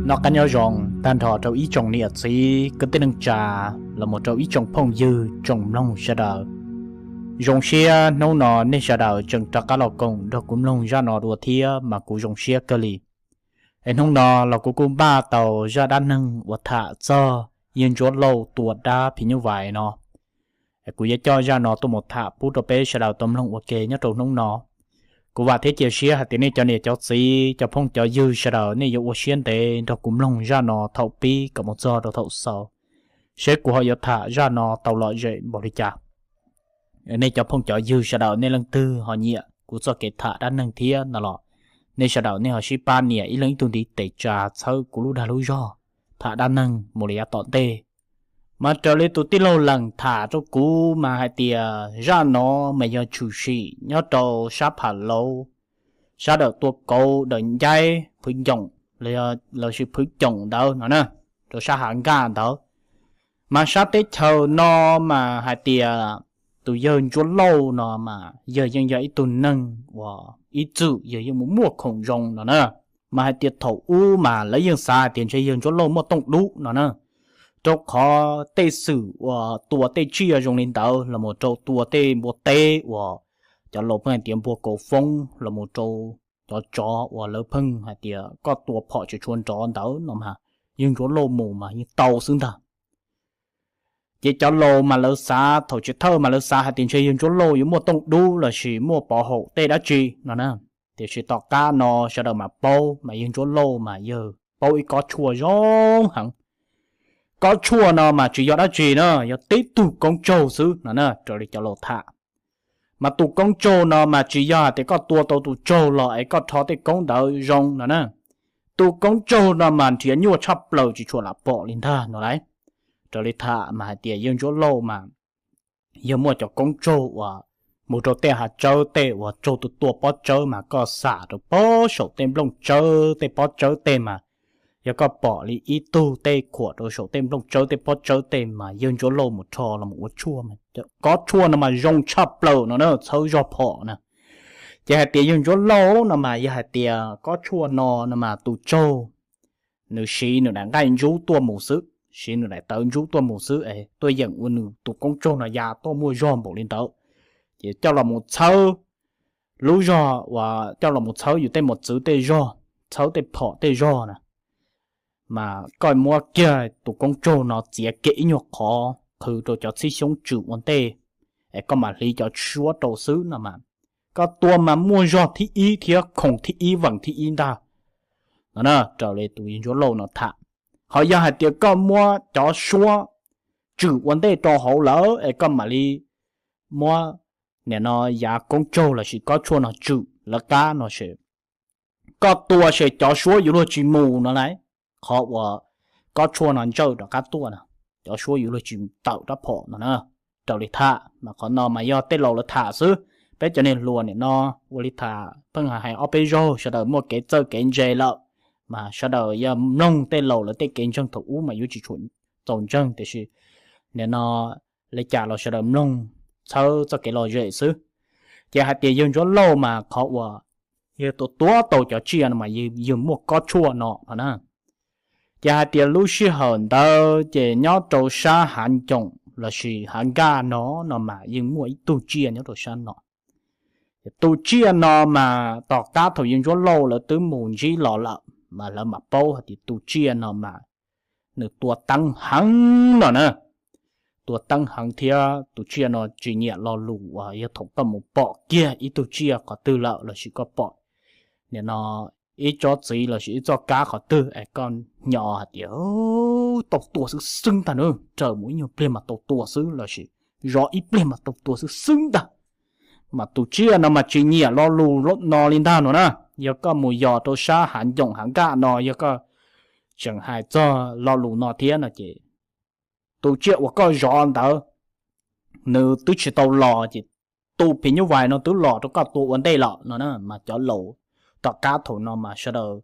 Noj qab nyob zoo tag nrho rau ib tsoom niam txiv kwv tij neej tsa los mus rau ib tsoom phooj ywg tsoom mloog sawv daws. Zoo siab hnub no nej sawv daws tseem rov qab los koom nrog kuv mloog zaj no dua thiab mas kuv zoo siab kawg li. Es hnub no los kuv kuj npaj tau zaj dab neeg uas tham txog yawg Ntsuab Lauj tua dab phim nyuj vais no. Kuv yuav coj zaj no tuaj mus tham pub rau peb sawv daws tau mloog ua ke nyob rau hnub no. Kuv vam thiab cia siab hais tias nej cov niam cov txiv cov phooj cov ywg sawv daws nej yuav ua siab ntev nrog kuv mloog zaj no thaum pib kom mus txog rau thaum xaus, seb kuv ho yuav tham zaj no tau lom zem npaum li cas. Nej cov phooj cov ywg sawv daws nej leej twg ho nyiam kuv txoj kev tham dab neeg thiab no los nej sawv daws nej ho sib pab nias ib leeg ib tug ntiv tes tsa txhawb kuv lub dag lub zog tham dab neeg mus li yav tom ntej. Mas raws li tus tij laug Lees tham rau kuv mas hais tias zaj no mas yog tshwm sim nyob rau sab Pham Lauv, sab dawm Tua Kauv dawm Ncaib Phwv Ncoom, lossis Phwv Coom ntawd no na, rau sab Hav Nkaj ntawd. Mas sab teb chaws no mas hais tias tus yawg Ntsuab Lauj no mas yawg yeej yog ib tug neeg uas ib txwm yawg yeej mus muaj khoom zoo no na. Mas hais tias thaum ub mas lawv yeej xav hais tias ntshe yawg Ntsuab Lauj muaj tooj dub no na, rau qhov tej xwm uas tua tej tsiaj zoo li ntawd los mus rau tua tej npua teb uas cov laus pheej hais tias npua kaus foob los mus rau cov tsov uas lawv pheej hais tias koj tua phom tsis tshua nrov ntawd no mas yawg Ntsuab Lauj mus mas yeej tau xwb ntag. Ces cov laus mas lawv xav, thaum chiv thawj mas lawv xav hais tias ntshe yawg Ntsuab Lauj yuav muaj tooj dub lossis muaj pov haum tej dab tsi no na. Tiam sis tom qab no sawv daws mam paub mas yawg Ntsuab Lauj mas yawg paub ib kob tshuaj zoo heev. Kob tshuaj no mas tsis yog dab tsi na, yog tib tug koob tsaug xwb no na, raws li cov laus tham. Mas tus koob tsaug no mas tsis yog hais tias koj tua tau tus tsaug los es koj rho tej koob ntawd zoo no na. Tus koob tsaug no mas nrhiav nyuaj tshaj plaws tsis tshua lam pom li ntag no lauj. Raws li tham mas hais tias yawg Ntsuab Lauj mas yawg muaj cov koob tsaug uas mus rau tej hav tsawb tej uas tsaug tus tua pob tsawb mas koj xam rau pob saum tej nplooj tsawb tej pob tsawb tej mas yog koj pom li ib tug tej khuam rau saum tej nplooj tsawb tej pob tsawb tej mas yawg Ntsuab Lauj mus rho los mus ua tshuaj. Kob tshuaj no mas zoo tshaj plaws no na, txhawb zog phom na. Ces hais tias yawg Ntsuab Lauj no mas yog hais tias kob tshuaj no no mas tus tsaug nws siv nws daim nqaij ntsub tuaj mus xwb, siv nws daim tawv ntsub tuaj mus xwb es tuaj yeem ua nws tus koob tsaug no ya tuaj muaj zog npaum li ntawd. Ces coj los mus txhawb lub zog uas coj los mus txhawb yus tej mos txwv tej zog, txhawb tej phom tej zog na, mas koj muab kiag tus koob tsaug no txiav kiag ib nyuag qhov qhwv rau cov txhib xyoob tswm ua ntej, es koj mam hliv cov suab rau xwb no mas koj tua mas muaj zog thib ib thiab khoom thib ib veem thib ib ntag no na, raws li tus yawg Ntsuab Lauj no tham. Ho yog hais tias koj muab cov suab tswm ua ntej rau hauv lawm es koj mam li muab nim no yav koob tsaug lossis kob tshuaj no tswm lawv qab no ces koj tua ces cov suab yuav luag tsis mus no lauj. Qhov uas kob tshuaj no ntsawj rov qab tuaj no, cov suab yuav luag tsis tawm rab phom no na. Raws li tham mas qhov no mas yog tej laus lawv tham xwb. Peb cov niag hluas nim no ua li tham pheej hais ob peb zaug sawv daws muaj kev txawj kev ntse lawm, mas sawv daws yog mloog tej laus lawv tej kev ntseeg thaum ub mas yuav tsis tshua txaus ntseeg, tiam sis nim no li cas los sawv daws mloog txhawb txoj kev lom zem xwb. Ces hais tias yawg Ntsuab Lauj mas qhov uas yawg tua tua tau cov tsiaj no mas yawg muaj kob tshuaj no no na. Ces hais tias lub sij hawm ntawd ces nyob rau sab Hav Ncoom lossis Hav Nkaj no no mas yeej muaj ib tug tsiaj nyob rau sab no. Tus tsiaj no mas tom qab thaum yawg Ntsuab Lauj lawv twb mus ntsib los lawm mas lawv mam paub hais tias tus tsiaj no mas nws tua teeb heev no na. Tua teeb heev thiab tus tsiaj no tsis nyiam lo lus uas yog thaum koj mus pom kiag ib tug tsiaj qhov twg lawm lossis koj pom nim no ib tsob txiv lossis ib txoj kab qhov twg es koj hnyo hais tias tau tua xwb xwb ntag na, raws mus ib nyuag pliag mas tau tua xwb lossis zov ib pliag mas tau tua xwb xwb ntag. Mas tus tsiaj no mas tsis nyiam lo lus no li ntag no na. Yog koj mus yos rau sab Hav Ncoom Hav Nkaj no yog koj tseem hais txog lo lus no thiab no ces tus tsiaj uas koj zov ntawd nws twb tsis tau los ces tus phim nyuj vais no twb los rau koj tua ua ntej lawm no na. Mas cov laus tom qab thaum no mas sawv daws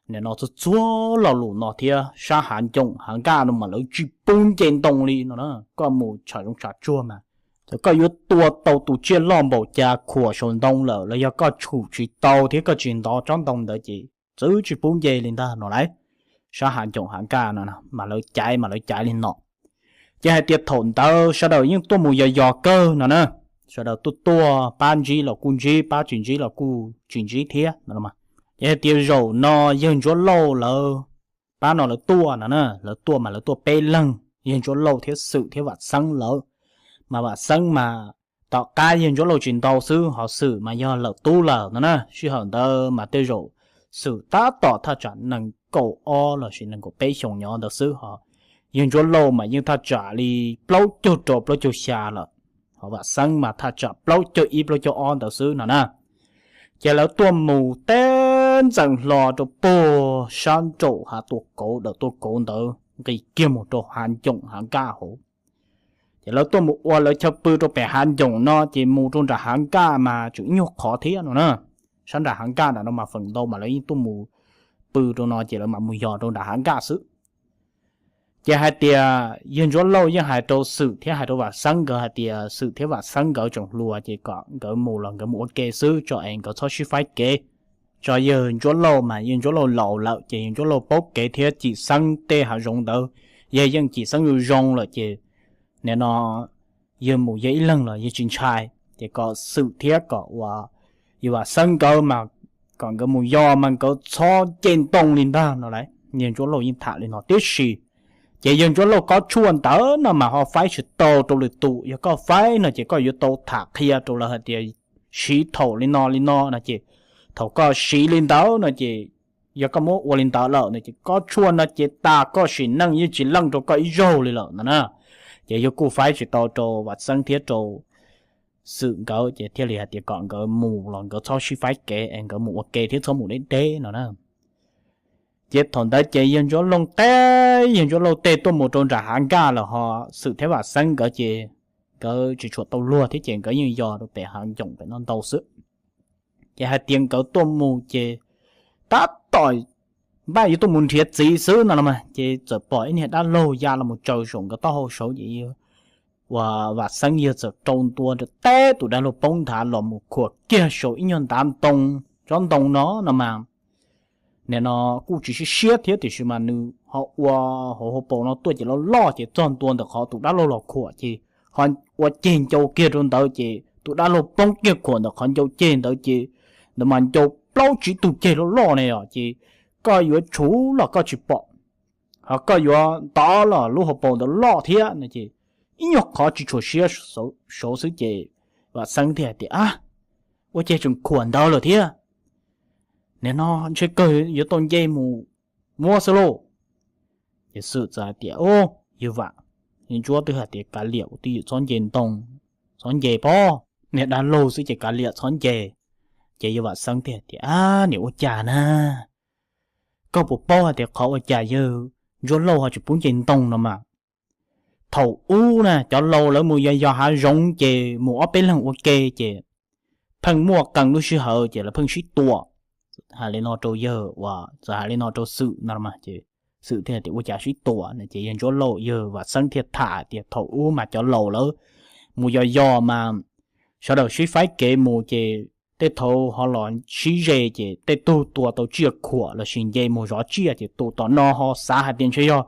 nim no txhua txhua lo lus no thiab sab Hav Ncoom Hav Nkaj no mas lawv tsis pub nce ntoo li no na. Koj mus tsham zoov tsham tsuag mas txawm koj yuav tua tau tus tsiaj loj npaum cas khuam saum ntoo lawm los yog koj tshum tsis tau thiab koj tsis ntov tsob ntoo ntawd ces txwv tsis pub nce li ntag no lauj. sab Hav Ncoom Hav Nkaj no, mas lawv caiv mas lawv caiv li no. Ces hais tias thaum ntawd sawv daws yeej tuaj mus yos yos kawg no na, sawv daws tuaj tuaj, pab ntsib los kuj ntsib, pab tsis ntsib los kuj tsis ntsib thiab no. Ces hais tias zaum no yawg Ntsuab Lauj lawv, pab no lawv tuaj no na, lawv tuaj mas lawv tuaj peb leeg, yawg Ntsuab Lauj thiab Xwm thiab Vam Xeeb lawv. Mas Vam Xeeb mas tom qab yawg Ntsuab Lauj tsis ntau xwb, ho Xwm mas yog lawm tub lawm no na. Sij hawm ntawd mas tej zaum Xwm tab tom thaj tsam nees nkaum ob lossis nees nkaum peb xyoos nyob ntawd xwb, ho yawg Ntsuab Lauj mas yeej thaj tsam li plaub caug rau plaub caug xya lawm, ho Vam Xeeb mas thaj tsam plaub caug ib plaub caug ob ntawd xwb no na. Ces lawv tuaj mus teb ntxeem hlo rau puag sab nraum Hav Tuam Kauv, dawm Tuam Kauv ntawd nqis kiag mus rau Hav Ncoom Hav Nkaj hauv. Ces lawv tuaj mus ua lawv chaw pw rau pem Hav Ncoom no, ces mus rau nram Hav Nkaj mas tseem ib nyuag qhov thiab no na. Sab nram Hav Nkaj nram no mas feem ntau mas lawv yeej tuaj mus pw rau no, ces lawv mam mus yos rau nram Hav Nkaj xwb. Ces hais tias yawg Ntsuab Lauj yeej hais rau Xwm thiab hais rau Vam Xeeb nkawd hais tias Xwm thiab Vam Xeeb nkawd tseem hluas, ces kom nkawd mus los nkawd mus ua ke xwb, tso es nkawd txhob sib faib kev. Tso yawg Ntsuab Lauj mas yawg Ntsuab Lauj laus lawm, ces yawg Ntsuab Lauj paub kev thiab Cim Xeeb tej hav zoov ntawd, yawg yeej Cim Xeeb zoo zoo lawm, ces nim no yawg mus yawg ib leeg los yawg tsis ntshai. Ces kom Xwm thiab kom uas yawg Vam Xeeb nkawd mas kom nkawd mus yos mas nkawd txhob nce ntoo li ntag no las. Yawg Ntsuab Lauj yeej tham li no tib si. Ces yawg Ntsuab Lauj kob tshuaj ntawd no mas ho faib tsis tau rau lwm tus, yog koj faib no ces koj yuav tau tham qhia rau lawv hais tias siv thaum li no li no no, ces thaum koj siv li ntawd no ces yog koj muab ua li ntawd lawm no ces kob tshuaj no ces tas koj sim neej, yeej tsis leej rau koj ib zaug li lawm no na. Ces yawg kuj faib tsis tau rau Vam Xeeb thiab rau Xwm nkawd, ces thiaj li hais tias kom nkawd mus los nkawd txhob sib faib kev es nkawd mus ua ke thiab txhob mus deb deb no na. Ces thaum ntawd ces yawg Ntsuab Lauj teb, yawg Ntsuab Lauj tej tuaj mus rau nram Hav Nkaj lawm, ho Xwm thiab Vam Xeeb nkawd ces nkawd tsis tshua tau luag thiab ces nkawd yeej yos rau pem Hav Ncoom pem no ntau xwb. Ces hais tias nkawd tuaj mus ces tab tom npaj yuav tuaj mus nrhiav txiv xwb no los mas, ces txawm pom ib niag dab laug ya los mus tsaws saum nkawd taub hau saud, ces uas Vam Xeeb yawg txawm rau ntua rau teb tus dab laug poob nthav los mus khuam kiag saum ib nyuag ntav ntoo, tsob ntoo no no mas nim no kuj tsis siab siab thiab tiam sis mas nws ho ua hauv hauv paus no tuaj ces loj loj, ces txog ntua ntawm qhov tus dab laug los khuam ces ho ua ceg ncau kiag rau ntawd, ces tus dab laug poob kiag khuam ntawm qhov ncau ceg ntawd ces ntawd mas ncau plaub tsib tug ceg loj loj ne os, ces koj yuav tshuv los koj tsis pom, ho koj yuav ntov los lub hauv paus ntawd loj thiab no, ces ib nyuag qhov tsis tshua siab saud xwb ces Vam Xeeb thiaj hais tias, A, ua cas tseem khuam ntawd lawm thiab, nim no ntshe kawg yuav tau nce mus muab xwb lauj. Ces Xwm txawm hais tias, Yawg Vam, Ntsuab twb hais tias kav liam, kuv twb ywm txhob nce ntoo, txhob nce pob, niag dab laug xwb ces kav liam txhob nce. Ces yawg Vam Xeeb thiaj hais tias, A, niam, ua cas na? Koj puas paub hais tias qhov ua cas yawg Ntsuab Lauj ho tsis pub nce ntoo no mas? Thaum ub na cov laus lawv mus yos yos hav zoov ces mus ob peb leeg ua ke ces pheej muaj qee lub sij hawm ces lawv pheej sib tua. Hais li no rau yawg uas txawm hais li no rau Xwm no mas ces Xwm thiaj tias, Ua cas sib tua no? Ces yawg Ntsuab Lauj, yawg Vam Xeeb thiaj tham hais tias thaum ub mas cov laus lawv mus yos yos mas sawv daws sib faib kev mus ces tej thaum ho los sib ze ces tej tug tua tau tsiaj khuam lossis nce mus zov tsiaj ces tus tom no ho xav hais tias ntshe yog,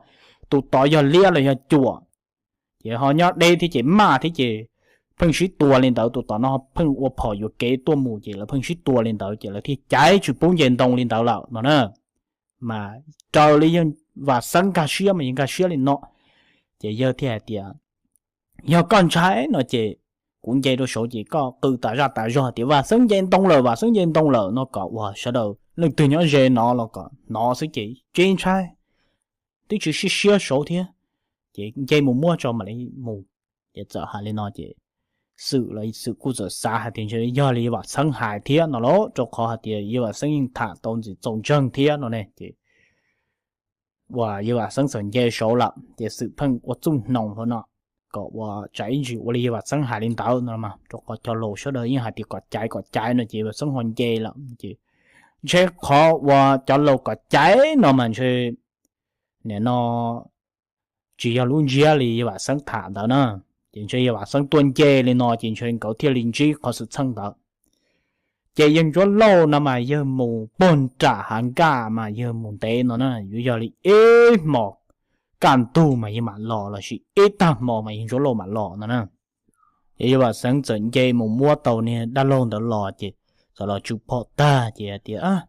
tus tod yog liab los yog cuam, ces ho nyob deb thiab ces maj thiab ces pheej sib tua li ntawd, tus tom no pheej ua phom yuam kev tuaj mus ces lawv pheej sib tua li ntawd ces lawv thiaj caiv tsis pub nce ntoo li ntawd lawm no na. Mas raws li yawg Vam Xeeb nkag siab mas yawg nkag siab li no. Ces yawg thiaj hais tias, Yog koj ntshai no ces kuv nce rau saud ces koj qw tas zaj tas zog tias Vam Xeeb nce ntoo lawm, Vam Xeeb nce ntoo lawm no kom uas sawv daws leej twg nyob ze no los kom hnov xwb ces tsis ntshai, twb tsis sib siab saud thiab, ces nce mus muab tso mam li mus. Ces txawm hais li no ces Xwm los Xwm kuj txawm xav hais tias ntshe yog li yawg Vam Xeeb hais thiab no lauj, rau qhov hais tias yawg Vam Xeeb yeej tham tau ntxim txaus ntseeg thiab no ne ces uas yawg Vam Xeeb txawm nce saud lawm ces Xwm pheej ua txuj hnoos hlo no kom uas tsam ib ntsis ua li yawg Vam Xeeb hais li ntawd no mas, rau qhov cov laus sawv daws yeej hais tias kom caiv kom caiv no ces yawg Vam Xeeb ho nce lawm ces ntshe qhov uas cov laus kom caiv no mas ntshe nim no tsis yog lub ntsiab li yawg Vam Xeeb tham ntawd na. Ces ntshe yawg Vam Xeeb tuaj nce li no ces ntshe nkawd thiaj li ntsib qhov xwm txheej ntawd. Ces yawg Ntsuab Lauj no mas yawg mus puag nram hav nkaj mas yawg mus ntev no na, yuav yog li ib hmos kaj ntug mas yawg mam los lossis ib tag hmo mas yawg Ntsuab Lauj mam los no na. Ces yawg Vam Xeeb txawm nce mus muab tau niag dab laug ntawd los ces txawm los tsw phom tag ces hais tias,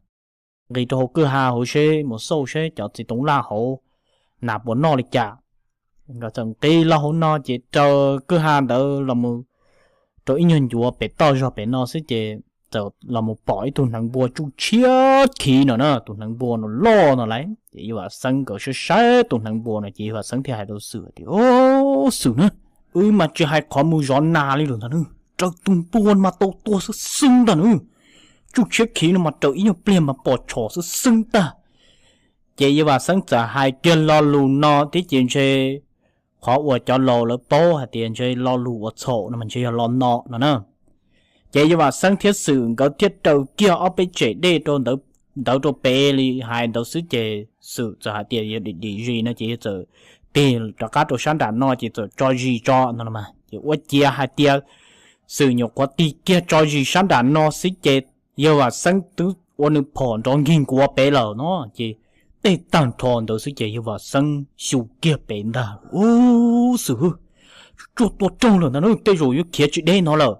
nqis rau hauv kwj ha hauv seb mus xauj seb cov txiv toov laj hauv nas puas noj li cas. Nkawd txawm nqis los hauv no ces raws kwj ha ntawd los mus rau ib nyuag ncuav pem toj zog pem no xwb ces txawm los mus pom ib tug hneev npua tsuj tshiab khiv no na, tus hneev npua no loj no lawm. Ces yawg Vam Xeeb nkawd saib saib tus hneev npua no ces yawg Vam Xeeb thiaj hais rau Xwm tias, Xwm na, wb mas tsis hais qhov mus zov nas li lawm ntag na, raws tus npua no mas tau tua xwb xwb ntag na. Tsuj tshiab khiv no mas raws ib nyuag pliag mas pom tshos xwb xwb ntag. Ces yawg Vam Xeeb txawm hais kiag lo lus no thiab ces ntshe qhov uas cov laus lawv paub hais tias ntshe lo lus uas txhaum no mas ntshe yog lo no no na. Ces yawg Vam Xeeb thiab Xwm nkawd thiaj raws kiag ob peb tsem dej rau ntawd rau pem li hais ntawd xwb ces Xwm txawm hais tias yog dim dim zis no ces yawg txawm tig rov qab rau sab nram no ces txawm tso zis tso no mas ces ua ciav hais tias Xwm nyuam qhuav tig kiag tso zis sab nram no xwb ces yawg Vam Xeeb twb ua nws phom nrov nkig nkuav pem lawm no ces tej tag nrho ntawd xwb ces yawg Vam Xeeb xyu kiag pem ntag, Ub, Xwm, tsuj tua raug lawm ntag na, tej zaum yuav khiav tsis deb no lawm.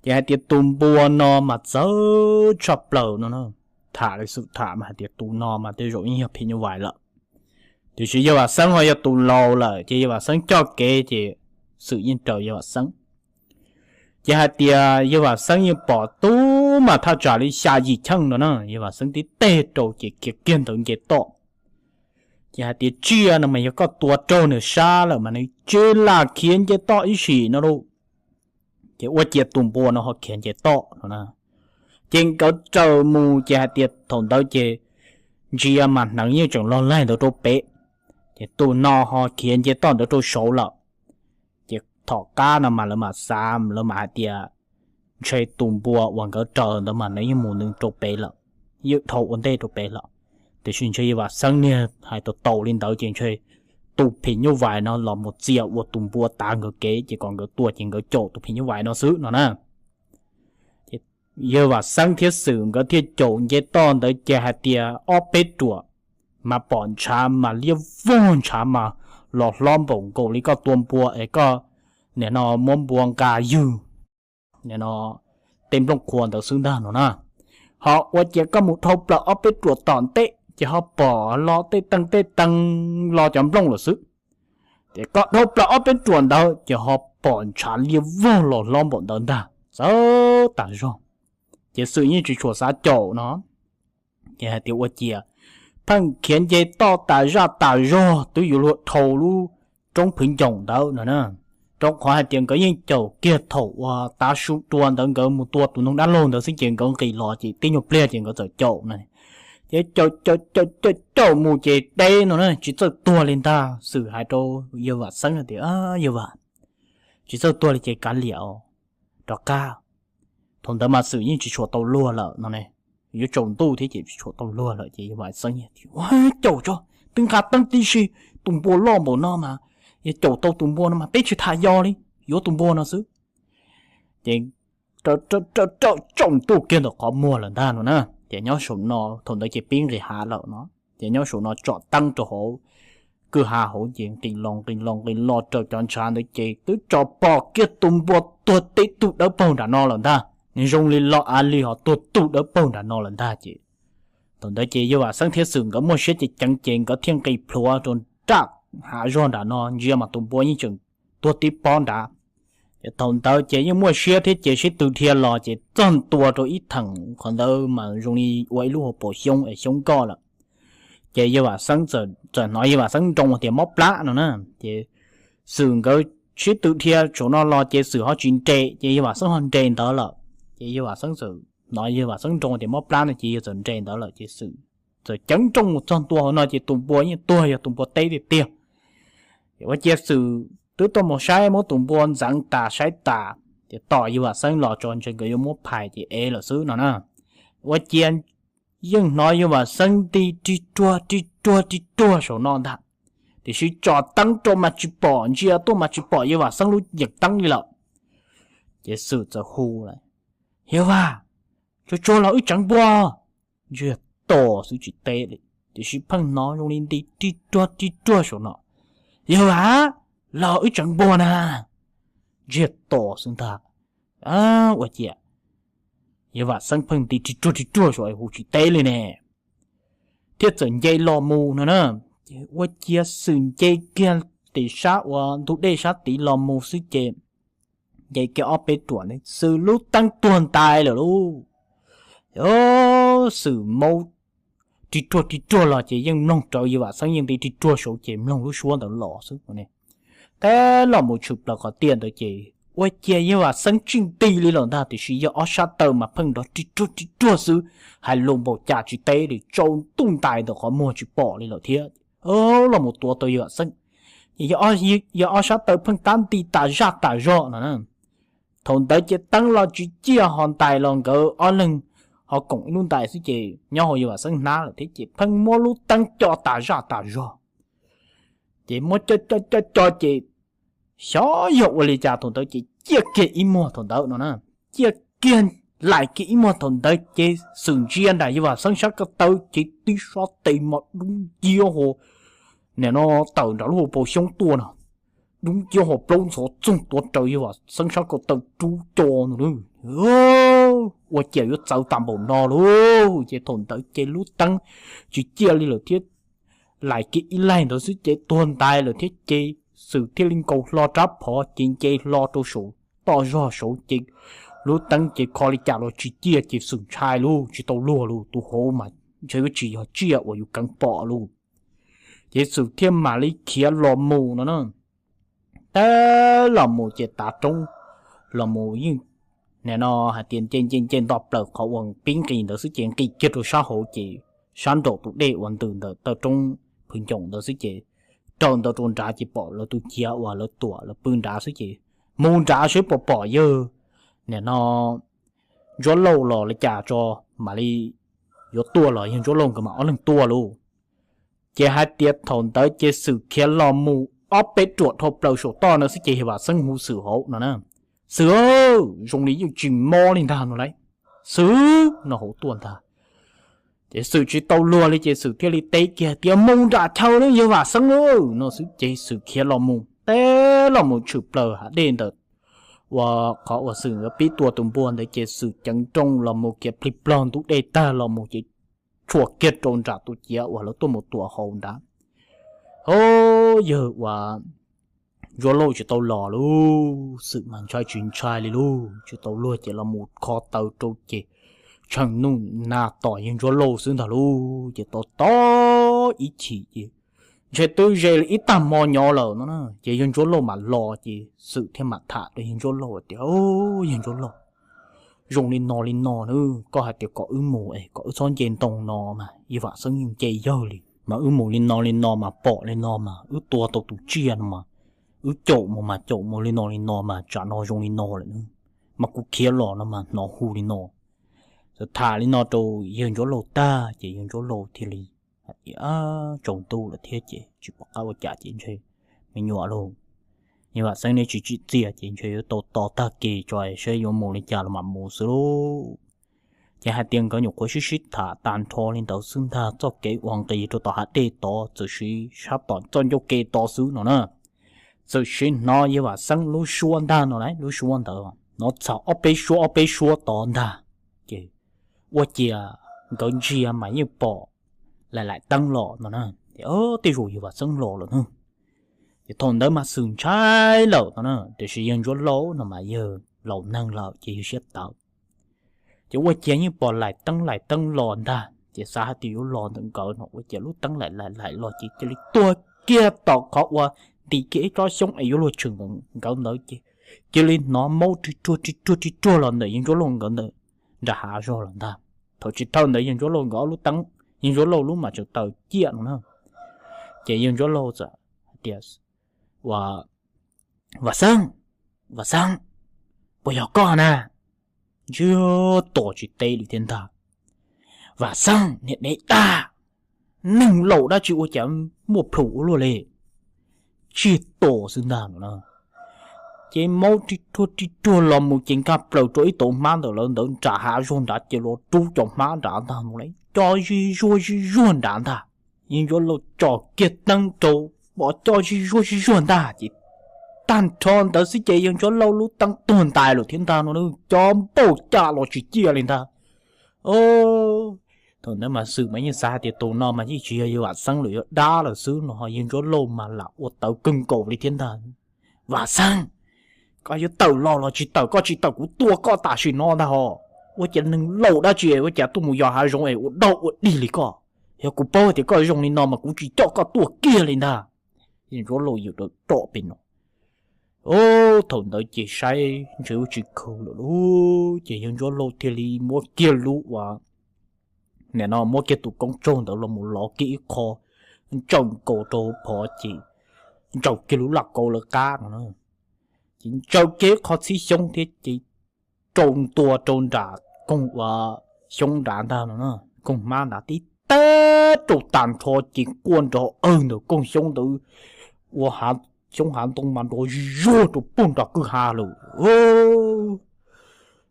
Ces hais tias tus npua no mas txawv tshaj plaws no, tham li Xwm tham mas hais tias tus no mas tej zaum yeej yog phim nyuj vais lawm. Tiam sis yawg Vam Xeeb ho yog tus laus lawm ces yawg Vam Xeeb coj kev ces Xwm yeej raws yawg Vam Xeeb. Ces hais tias yawg Vam Xeeb yeej pom tub mas thaj tsam li xya yim cheej no na, yawg Vam Xeeb tib teg rau ces khiav kiag ntawd nce toj. Ces hais tias tsiaj no mas yog koj tua raug nws sab lawm mas nws tsis lam khiav nce toj ib sim no lauj. Ces ua ciav tus npua no ho khiav nce toj no na. Ces nkawd raws mus ces hais tias thaum ntawd ces ntsia mas hneev yeej tseem log laig ntawd rau pem, ces tus no ho khiav nce toj ntawd rau saud lawm. Ces tom qab no mas lawv mam xav, lawv mam hais tias ntshe tus npua uas nkawd raws ntawd mas nws yeej mus nws rau pem lawm, yeej dhau ua ntej rau pem lawm. Tiam sis ntshe yawg Vam Xeeb niag hais tau tau li ntawd ces ntshe tus phim nyuj vais no los mus txia ua tus npua tav nkawd kev ces kom nkawd tua ces nkawd caum tus phim nyuj vais no xwb no na. Ces yawg Vam Xeeb thiab Xwm nkawd thiaj caum nce toj ntawd ces hais tias ob peb ruam mas pom ntshav mas liab vog, ntshav mas los hlob npaum nkaus li koj tua npua es koj nim no muab npua nqa ywg nim no tej nplooj qhuav ntawd xwb ntag no na. Ho ua ciav koj mus dhau plaws ob peb ruam tom ntej ces ho pom los tej teeg tej teeg los cov nplooj lawm xwb. Ces koj dhau plaws ob peb ruam ntawd ces ho pom ntshav liab vog los hlob npaum ntawd ntag, txawv tas zog. Ces Xwm yeej tsis tshua xav caum no, ces hais tias ua ciav pheej khiav nce toj tas zaj tas zog twb yuav luag dhau lub roob phwv ncoom ntawd no na. Rau qhov hais tias nkawd yeej caum kiag thaum uas tav su dua ntawd nkawd mus tua tus noog dab laug ntawd xwb ces nkawd nqis los ces tib nyuag pliag ces nkawd txawm caum na. Ces caum caum caum caum caum mus ces deb no na, tsis txawj tuag li ntag. Xwm hais rau yawg Vam Xeeb hais tias, Yawg Vam, tsis txawj tuag li ces kav liam os, rov qab. Thaum ntawd mas Xwm yeej tsis tshua tau luag lawm no ne, yuav tsaus ntuj thiab ces tsis tshua tau luag lawm ces yawg Vam Xeeb, Ua caum tso, twb nqa teeb tib si, tus npua loj npaum no mas, yog caum tau tus npua no mas peb tsis tham yog li, yuav tus npua no xwb. Ces tsaus ntuj kiag ntawm qhov muag lawm ntag no na. Ces nyob saum no thaum ntawd ces pib nqis hav lawm no, ces nyob saum no tsom teeb rau hauv kwj ha hauv ces nqis los nqis los nqis los raws cov ntshav ntawd ces twb tso pom kiag tus npua tuag tib tug dawb paug nram no lawm ntag. Zoo li lo av li ho tuag tug dawb paug nram no lawm ntag ces thaum ntawd ces yawg Vam Xeeb thiab Xwm nkawd muaj siab ceev ceev ces nkawd thiaj nqis plhuav rau nram hav zog nram no ntsia mas tus npua yeej tseem tuag tib pob nrad. Ces thaum ntawd ces yeej muaj siab thiab ces sib tw dhia los ces txog ntua rau ib theem qhov ntawd mas zoo li ua ib lub hauv paus xyoob es xyoob nkoj lawm. Ces yawg Vam Xeeb txawm hnov yawg Vam Xeeb nroo tias mob plab no na. Ces Xwm nkawd sib tw dhia saum no los ces Xwm ho tsis nres ces yawg Vam Xeeb ho nres ntawd lawm. Ces yawg Vam Xeeb txawm hnov yawg Vam Xeeb nroo tias mob plab no ces yawg txawm nres ntawd lawm ces Xwm txawm ceev nrooj mus txog ntua hauv no ces tus npua yeej tuag yog tus npua teb tiag tiag. Ces ua ciav Xwm twb tuaj mus saib muab tus npua ntxeev tas saib tas, ces tos yawg Vam Xeeb los tso ntshe nkawd yuav muab phais ces ev lawm xwb no na. Ua ciav yeej hnov yawg Vam Xeeb nti rig ruag rig ruag rig ruag saum no ntag, tiam sis tsom teeb rau mas tsis pom, ntsia tuaj mas tsis pom yawg Vam Xeeb lub yeem teeb li lawm. Ces Xwm txawm hu lawm, Yawg Vam, Tsuag tsuag los wb tseev npua. Ntsiag to xwb tsis teb li, tiam sis pheej hnov zoo li nti rig ruag rig ruag saum no. Yog a, los wb tseev npua na. Ntsiag to xwb ntag. Ua ciav yawg Vam Xeeb pheej nti rig ruag rig ruag saum hu tsis teb li ne, thiab txawm nce los mus no na. Ces ua ciav Xwm nce kiag tim sab uas ntug dej sab tid los mus xwb ces nce kiag ob peb ruam ntawd Xwm lub teeb tuag ntais lawm lauj. Xwm maub rig ruag rig ruag los ces yeej mloog rawv yawg Vam Xeeb yeej nti rig ruag saud ces mloog lub suab ntawd los xwb. Tab los mus tshwm plaws qhov tiaj ntawd ces ua ciav yawg Vam Xeeb tsis nti li lawm ntag, tiam sis yawg ob sab taw mas pheej nrov rig ruag rig ruag xwb, hais lus npaum cas tsis teb li, tsaus ntuj ntais ntawm qhov muag tsis pom li lawm thiab. Los mus tuav tau yawg Vam Xeeb, ces yawg ob sab taw pheej tab nti tas zaj tas zog no na. Thaum ntawd ces teeb los tsis ciaj ho ntais los nkawd ob leeg ho koom ib lub ntais xwb ces nyob hauv yawg Vam Xeeb hnab lawm thiab ces pheej muab lub teeb co tas zaj tas zog. Ces muab co co co co ces xyov yog ua li cas thaum ntawd ces ciaj kiag ib muag thaum ntawd no na. Ciaj kiag, laim kiag ib muag thaum ntawd ces Xwm ntsia nram yawg Vam Xeeb sab ko taw ces tib sab tes mas dub nciab ho, nim no tawm nram lub hauv paus xyoob tuaj no, dub nciab ho plaub ntxhov txoog tuav rawv yawg Vam Xeeb sab ko taw rub co no. Ua ciav yuav txawv tas npaum no lauj. Ces thaum ntawd ces lub teeb tsis ciaj li lawm thiab, laim kiag ib laig ntawd xwb ces tuag ntais lawm thiab ces Xwm thiaj li nkaus hlo rab phom ces nce hlo rau saum toj zog saud ces lub teeb ces kho li cas los tsis ciaj ces Xwm ntshai lauj, tsis tau luag lauj, tus hauv mas ntshe yuav tsis yog tsiaj uas yus keev pom lauj. Ces Xwm thiaj mam li khiav los mus no na. Tab los mus ces tav roob los mus yeej, nim no hais tias nce nce nce nto plaws qhov uas pib nqis ntawd xwb ces nqis kiag rau sab hauv ces sab nraum tus dej uas ntws ntawm taw roob Phwv Ncoom ntawd xwb ces raws ntawd rau nrad ces pom lawv tus ciav uas lawv tuam lawv pw nrad xwb ces mus nrad seb puas pom yawg, nim no Ntsuab Lauj los li cas tso, mam li yuav tuaj los yawg Ntsuab Lauj nkawd mam ob leeg tuaj lauj. Ces hais tias thaum ntawd ces Xwm khiav los mus ob peb ruam dhau plaws saum toj no xwb ces yawg Vam Xeeb hu Xwm hauv no na. Xwm, zoo li yeej tsis mob li ntag no lauj. Xwm no hauv tuaj ntag. Ces Xwm tsis tau luag li ces Xwm thiaj li teb kiag tias mus nram chaw na yawg Vam Xeeb lauj no xwb ces Xwm khiav los mus teb los mus tshwm plaws hav dej ntawm uas qhov uas Xwm yuav pib tua tus npua ntawd ces Xwm ceev nrooj los mus khiav plig plog ntug dej tag los mus ces tshuam kiag rau nram tus ciav uas lawv tuaj mus tuam hauv nrad. Ho yawg uas Ntsuab Lauj tsis tau los lauj, Xwm mas ntshai tsis ntshai li lauj, tsis tau luag ces los mus kho taw rau ces tshee nuj nag tos yawg Ntsuab Lauj xwb ntag lauj. Ces tos tos ib chim ces ntshe twb ze li ib tag hmo nyob lawm no na, ces yawg Ntsuab Lauj mam los ces Xwm thiaj mam tham rau yawg Ntsuab Lauj tias, Yawg Ntsuab Lauj, zoo li no li no na, koj hais tias kom wb mus es kom wb txhob nce ntoo no mas yawg Vam Xeeb yeej nce yawg li, mas wb mus li no li no mas pom li no mas wb tua tau tus tsiaj no mas wb caum mus mas caum mus li no li no mas tsam no zoo li no lawm na, mas kuv khiav los no mas hnov hu li no. Txawm tham li no rau yawg Ntsuab Lauj tag ces yawg Ntsuab Lauj thiaj li hais tias, Tsaus ntuj lawm thiab ces tsis pom qab ua cas ces ntshe me nyuam lauj, yawg Vam Xeeb neb tsis tsim txiaj ces ntshe yuav tau tos tag kis tso seb yuav mus li cas los mam mus xwb lauj. Ces hais tias nkawd nyuam qhuav sib sib tham tas nrho li ntawd xwb ntag, txoj kev uas nqis rau tom hav dej tod txawm siv sab tom txoj ncauj ke tod xwb no na. Txawm siv hnov yawg Vam Xeeb lub suab ntag no lauj, lub suab ntawd hnov txog ob peb suab ob peb suab tod ntag. Ces ua ciav nkawd ntsia mas yeej pom laim laim teeb los no na, ces tej zaum yawg Vam Xeeb los lawm na. Ces thaum ntawd mas Xwm ntshai lawm no na, tiam sis yawg Ntsuab Lauj no mas yawg laus neeg lawm ces yawg siab tawv. Ces ua ciav yeej pom laim teeb laim teeb los ntag, ces xav hais tias yuav los ntawm nkawd no ua ciav lub teeb laim laim laim los ces cia li tuag kiag tom qhov uas ntim kiag ib tsob xyoob es yuav luag tshwm nkawd ntawd ces cia li hnov maub rig ruag rig ruag rig ruag los ntawm yawg Ntsuab Lauj nkawd ntawd nram hav zog lawm ntag. Thaum tsis dhau ntawd yawg Ntsuab Lauj nkawd ob lub teeb, yawg Ntsuab Lauj lub mas tseem taws ciaj no na. Ces yawg Ntsuab Lauj txawm hais tias, Vam Xeeb, Vam Xeeb, puas yog koj na? Ntsiag to tsis teb li thiab ntag. Vam Xeeb niag dev tag, neeg laus dab tsi ua cas muaj plhus ua luaj li. Ntsiag to xwb ntag no na. Ces maub ri ruag ri ruag los mus ces nkag plaws rau ib tauv hmab ntawm lawv ntawd nram hav zoov nrad ces los rub cov hmab nrad ntag no, coj zij zuag zij zuag nrad ntag. Yawg Ntsuab Lauj tsom kiag teeb rau, pom coj zij zuag zij zuag ntag ces tag nrho ntawd xwb ces yawg Ntsuab Lauj lub teeb tuag ntais lawm thiab ntag no, cov npauj caj los tsis ciaj li ntag. Thaum ntawd mas Xwm mas yeej xav hais tias tus no mas yeej tsis yog yawg Vam Xeeb lawm, yog dab lawm xwb no, ho yawg Ntsuab Lauj mas lam ua tawv kawg nkaus li thiab ntag. Vam Xeeb, koj yuav tawm los los tsis tawm, koj tsis tawm kuv tua koj tam sim no ntag hos. Ua cas neeg laus dab tsi ua cas tuaj mus yos hav zoov es ua dog ua dig li koj? Yog kuv paub tias koj zoo li no mas kuv tsis coj koj tuaj kiag li ntag. Yawg Ntsuab Lauj yawm rau roj pem no. Thaum ntawd ces saib ntshe ub tsis khwv lawm lauj, ces yawg Ntsuab Lauj thiaj li muab kiag lub uas, nim no muab kiag tus koob tsaug ntawd los mus lov kiag ib qho, ntsaws nkaus rau phov ces ntsaws kiag lub laj kaub lawv qab no, ces ntsaws kiag ib qho txhib xyoob thiab ces rau ntua rau nram koog uas xyoob nrad ntag no, koog hmab nrad tib teb rau tag nrho ces quaj nrov awg ntawm koog xyoob ntawd, ua xyoob hav ntoo mas nrov zuag rau puag nram kwj ha lawm.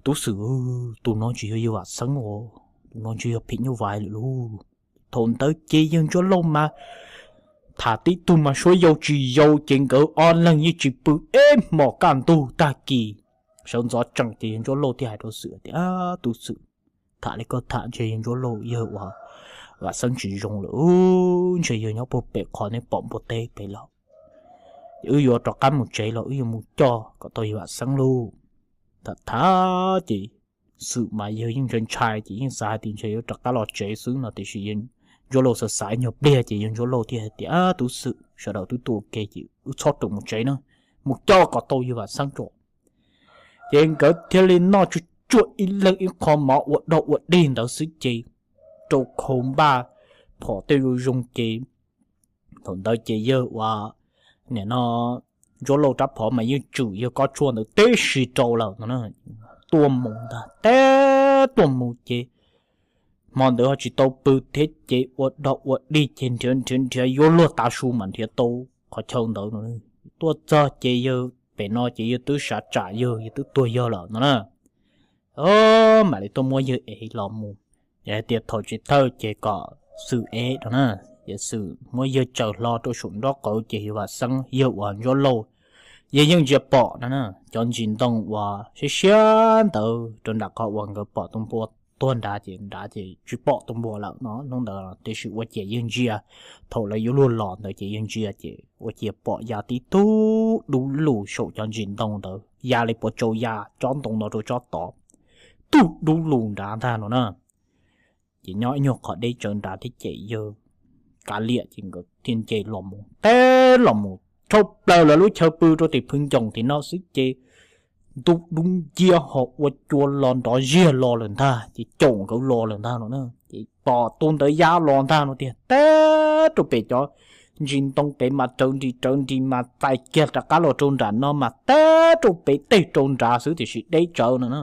Tub Xwm, tus no tsis yog yawg Vam Xeeb os, tus no tsis yog phim nyuj vais lawm lauj. Thaum ntawd ces yawg Ntsuab Lauj mas tham tib tug mas suab yau tsis yau ces nkawd ob leeg yeej tsis pw ib hmos kaj ntug tag kis. Sawv ntxov tsees ces yawg Ntsuab Lauj thiaj hais rau Xwm tias, Tub Xwm, tham li koj tham ntshe yawg Ntsuab Lauj yawg uas Vam Xeeb tsis zoo lawm, ntshe yawg nyob puag pem qhov nej pom npua teb pem lawm. Ces wb yuav rov qab mus tsev los wb yuav mus coj kom tau yawg Vam Xeeb lauj. Tham tham ces Xwm mas yawg yeej ntshai ntshai ces yeej xav hais tias ntshe yuav rov qab los tsev xwb no, tiam sis yawg Ntsuab Lauj xav xav ib nyuag pliag ces yawg Ntsuab Lauj thiaj hais tias, Tub Xwm, sawv daws twb tuaj ua ke ces wb txhob rawm mus tsev na, mus coj kom tau yawg Vam Xeeb tso. Ces nkawd thiaj li noj tsuag tsuag ib leeg ib qho mov ua dog ua dig ntawd xwb ces rau khau npaj phom tej zoo zoo ces thaum ntawd ces yawg uas, nim no, Ntsuab Lauj rab phom mas yeej tswm yawg kob tshuaj ntawd tib si rau lawm no, tuaj mus ntag, teb tuaj mus ces hmo ntawd ho tsis tau pw thiab ces ua dog ua dig ces nrhiav nrhiav nrhiav yuav luag tav su mas nrhiav tau qhov chaw ntawd no. Tuaj txog ces yawg pem no ces yawg twb sav tsam yawg, yawg twb tuag yawg lawm no na. Mam li tuaj muab yawg ev los mus. Yog hais tias thaum tsis thawj ces kom Xwm ev no na. Ces Xwm muab yawg tsaws hlo rau saum nraub qaum ces yawg Vam Xeeb yawg uas Ntsuab Lauj, yawg yeej ntsia pom no na, cov ntsis ntoo uas siab siab ntawd rau nram qhov uas nkawd pom tus npua tuag nrad ces nrad ces tsis pom tus npua lawm no hnub ntawd, tiam sis ua ciav yawg ntsia, thaum lawv yuav luag los ntawd ces yawg ntsia ces ua ciav pom ya tib tug dub lug saum cov ntsis ntoo ntawd ya li puas tsau ya tsob ntoo no rau tsob tod, tug dub lug nrad ntag no na. Ces nyob ib nyuag qhov deb tsawv nrad thiab ces yawg kav liam ces nkawd thiaj nce los mus, teb los mus rhau plaws lawv lub chaw pw rau tim phwv ncoos tim no xwb ces ntuj dub nciab ho ua cua los nrov ziag los lawm ntag ces caum nkawd los lawm ntag no na. Ces pom tus ntawd ya los ntag no tiag, teb rau pem cov ntsis ntoo pem mas rawv nris rawv nris mas txais kiag rov qab los rau nram no mas teb rau pem tej rau nrad xwb tiam sis deb tsawv no na.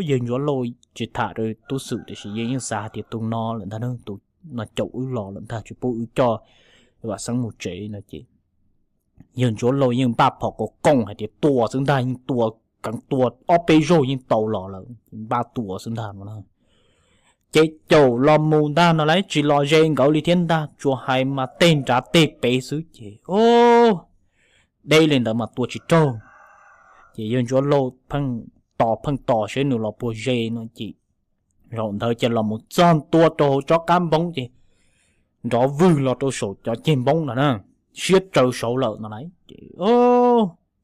Yawg Ntsuab Lauj tsis tham rau Tub Xwm tiam sis yawg yeej xav hais tias tus no lawm ntag, tus no caum wb los lawm ntag, tsis pub wb coj Vam Xeeb mus tsev no ces yawg Ntsuab Lauj yeej npaj phom kaus qoom hais tias tua xwb ntag, yeej tua, keev tua ob peb zaug yeej tau los lawm, npaj tua xwb ntag no. Ces caum los mus ntag no lawv tsis los ze nkawd li thiab ntag, tsuas hais mas tej nrad tej pem xwb ces deb li ntawd mas tua tsis raug. Ces yawg Ntsuab Lauj pheej tos pheej tos seb nws los puas ze no ces zaum ntawd ces los mus txog ntua rau hauv tsob qab npoob ces nrov vwg los rau saum cov ceg npoob no na, siab tsaws saud lawm no lawv ces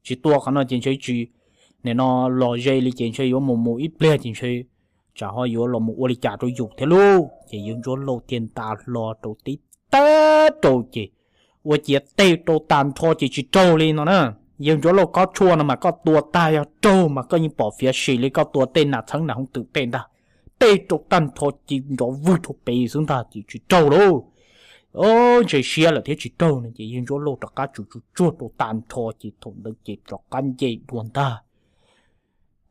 tsis tua qhov no ces ntshe tsis, nim no los ze li ces ntshe yuav mus mus ib pliag ces ntshe tsam ho yuav los mus ua li cas rau yus thiab lauj. Ces yawg Ntsuab Lauj thiaj nta hlo rau tib teb rau ces ua ciav tej rau tag nrho ces tsis raug li no na. Yawg Ntsuab Lauj kob tshuaj no mas koj tua tag yog raug mas koj yeej pom fiav sim li koj tua tej nas txheeb nas hoov twm tej ntag. Tej rau tag nrho ces nrov vwg rau pem xwb ntag ces tsis raug lauj. Ntshe siab lawm thiab tsis raug no ces yawg Ntsuab Lauj rov qab tsum tsuag tsuag rau tag nrho ces thaum ntawd ces rov qab nce dua ntag.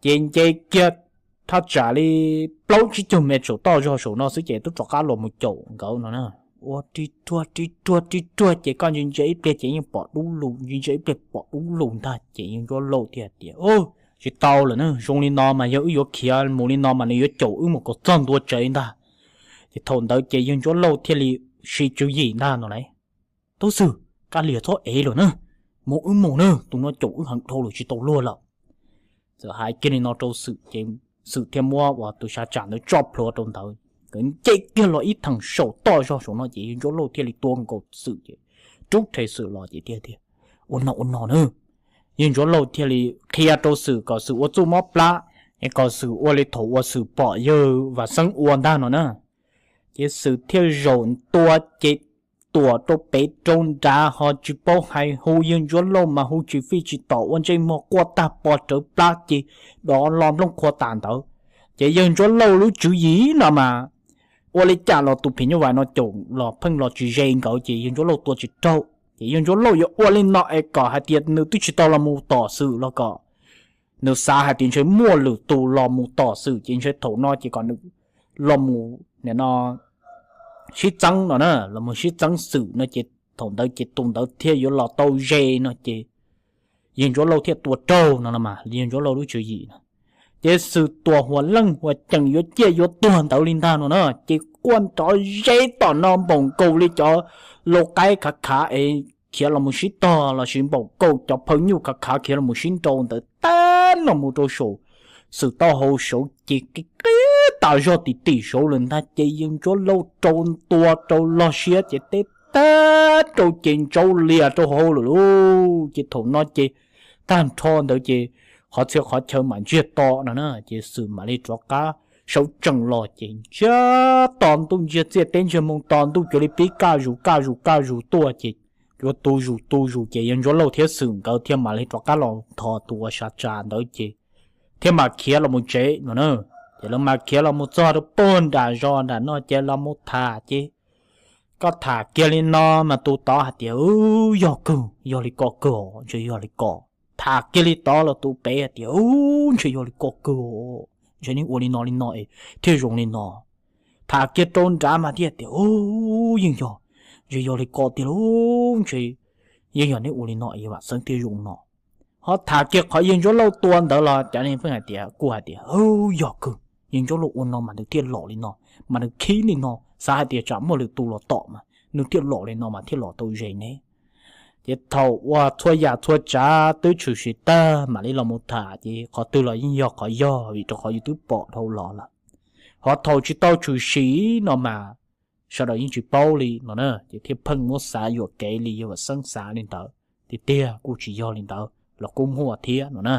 Ces nce kiag thaj tsam li plaub tsib caug mev saum toj zog saum no xwb ces twb rov qab los mus caum nkawd no na. ua ri ruag ri ruag ri ruag ces koj ntsia ntsia ib pliag ces yeej pom dub lug, ntsia ntsia ib pliag pom dub lug ntag. Ces yawg Ntsuab Lauj thiaj tias, Tsis tau lawm na, zoo li no mas yog wb yuav khiav mus li no mas nws yuav caum wb mus kom txog ntua tsev ntag. Ces thaum ntawd ces yawg Ntsuab Lauj thiaj li siv tswv yim ntag no lauj, Tub Xwm, kab lias txhob ev lawm na, mus wb mus na, tus no caum wb heev dhau lawm tsis tau luag lawm. Txawm hais kiag li no rau Xwm ces Xwm thiaj muab uas tus sav tsam ntawd tso plhuav rau ntawd, nkawd nce kiag los ib theem saum toj zog saum no ces yawg Ntsuab Lauj thiaj li tua nkaus Xwm ces rub rhe Xwm los ces tias, Ua no ua no na. Yawg Ntsuab Lauj thiaj li qhia rau Xwm kom Xwm ua txuj mob plab, es kom Xwm ua li thaum uas Xwm pom yawg Vam Xeeb ua ntag no na. Ces Xwm thiaj zaum ntua ces tuam rau pem rau nrad ho tsis paub hais, hu yawg Ntsuab Lauj mas hu tsis fij tsis tom, ua ntsej muag quaj tag pov rawv plab ces dov lo nplooj qhuav tas ntawd. Ces yawg Ntsuab Lauj lub tswv yim no mas ua li cas los tus phim nyuj vais no caum los pheej los tsis ze nkawd ces yawg Ntsuab Lauj tua tsis raug. Ces yawg Ntsuab Lauj yuav ua li no es kom hais tias nws twb tsis tau los mus tom Xwm los kom nws xav hais tias ntshe muaj lwm tus los mus tom Xwm ces ntshe thaum no ces kom nws los mus nim no sib txeeb no na, los mus sib txeeb Xwm no ces thaum ntawd ces tus ntawd thiaj yuav los tau ze no ces yawg Ntsuab Lauj thiaj tua raug no no mas yawg Ntsuab Lauj lub tswv yim no. Ces Xwm tuam huam leej huam ceem yuav ciaj yuav tuag ntawd li ntag no na, ces quaj nrov ze tom no npaum nkaus li cov lau qaib khav khav es khiav los mus sib tog lossis npaum nkaus cov phaw nyuj khav khav khiav los mus sib nrau ntawd tag los mus rau saum Xwm taub hau saud ces qi qib tas zog tim tim saud lawm ntag. Ces yawg Ntsuab Lauj rau ntua rau log siab ces teb tag rau ces ntsaub lias rau hauv lawm lauj. Ces thaum no ces tag nrho ntawd ces qhov txhia qhov chaw mam ntsiag to no na, ces Xwm mam li rov qab sawv tsees los ces ntsiag to ntuj, ntsiag txiaj teb ntsiag moo to ntuj cuag li pib kaj zus kaj zus kaj zus tuaj ces yuav tu zus tu zus ces yawg Ntsuab Lauj thiab Xwm nkawd thiaj mam li rov qab los nthos tus uas sav tsam ntawd ces thiaj mam khiav los mus tsev no na. Ces lawv mam khiav los mus txog rau puag nram zos nram no ces los mus tham ces koj tham kiag li no mas tus tod hais tias, Yog kawg, yog li ko kawg os, ntshe yog li ko. Tham kiag li tod los tus pem hais tias, Ntshe yog li ko kawg os, ntshe nej ua li no li no es thiaj zoo li no. Tham kiag rau nrad mas thiaj tias, Yeej yog, ntshe yog li ko tiag lauj, ntshe yeej yog neb ua li no es Vam Xeeb thiaj zoo no. Ho tham kiag qhov yawg Ntsuab Lauj tua ntawd los cov neeg pheej hais tias, kuj hais tias, Yog kawg, yawg Ntsuab Lauj ua no mas nws thiaj los li no, mas nws khib li no, xav hais tias tsam muaj lwm tus los tom mas nws thiaj los li no mas thiaj los tau ze ne. Ces thaum uas txhua yam txhua tsav twb tshwm sim tag mam li los mus tham ces qhov twg los yeej yog qhov yog vim rau qhov yus twb pom dhau los lawm. Ho thaum tsis tau tshwm sim no mas sawv daws yeej tsis paub li no na, ces thiaj pheej muab xav yuam kev li yawg Vam Xeeb xav li ntawd. Tiag tiag kuj tsis yog li ntawd los kuj muaj thiab no na.